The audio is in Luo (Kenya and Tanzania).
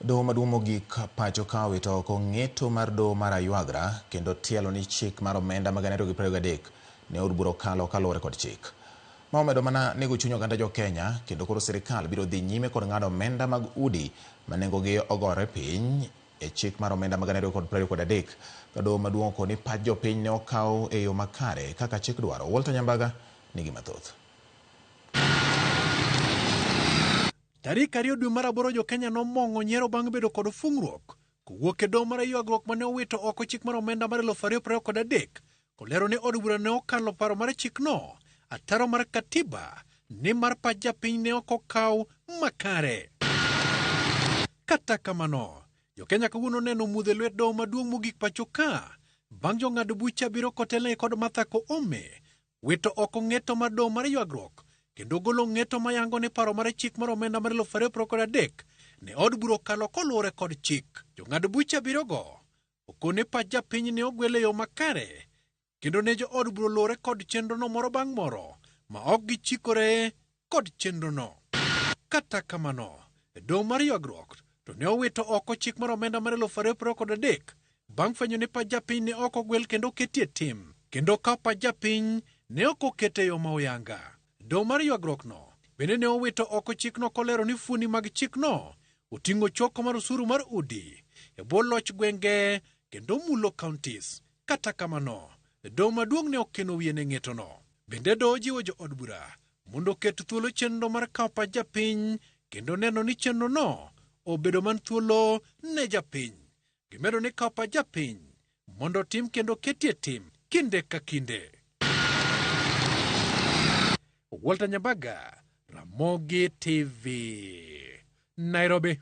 Doho maduong' mogik pacho ka owito oko ng'eto mar doho mar Aywagra kendo tielo ni chik mar omenda mag 2023 ne od bura okalo kaluwore kod chik. Ma omedo mana nego chuny oganda jo Kenya kendo koro sirikal biro dhi nyime kod ng'ado omenda mag udi ma nengogi ogore piny e chik mar omenda mag 2023 ka doho maduong' okoni pach jopiny ne okaw e yo makare kaka chik dwaro. Walter Nyambaga nigi mathoth. Tarik 2 dwe mar aboro jo-Kenya nomong'o nyiero bang' bedo kod fung'ruok kowuok e doho mar ywagruok mane owito oko chik mar omenda mar 2023 kolero ni od bura ne okalo paro mar chikno ataro mar katiba nimar pach japiny ne ok okaw makare. Kata kamano, jo-Kenya kawuono neno mudho e lwet doho maduong' mogik pacho ka bang' jong'ad buche abiriyo kotelnegi kod Martha Koome wito oko ng'eto mar doho mar ywagruok kendo golo ng'eto mayango ni paro mar chik mar omenda mar 2023 ne od bura okalo koluwore kod chik. Jong'ad buche abiriyogo okone pach japiny ne ogwel e yo makare kendo ne jo od bura oluwore kod chenrono moro bang' moro ma ok gichikore kod chenrono. Kata kamano, doho mar ywagruok to ne owito oko chik mar omenda mar 2023 bang' fwenyo ni pach japiny ne ok ogwel kendo oketie tim kendo kawo pach japiny ne ok oket e yo ma oyanga. Doho mar ywagruokno bende ne owito oko chikno kolero ni fuoni mag chikno oting'o choko mar osuru mar udi e bwo loch gwenge kendo mulo counties. Kata kamano, doho maduong' ne okeno wiye ne ng'etono. Bende doho jiwo jo od bura mondo oket thuolo chenro mar kawo pach japiny kendo neno ni chenrono obedo man thuolo ne japiny. Gimedo ni kawo pach japiny mondo otim kendo oketie tim kinde ka kinde. Walter Nyambaga, Ramogi TV, Nairobi.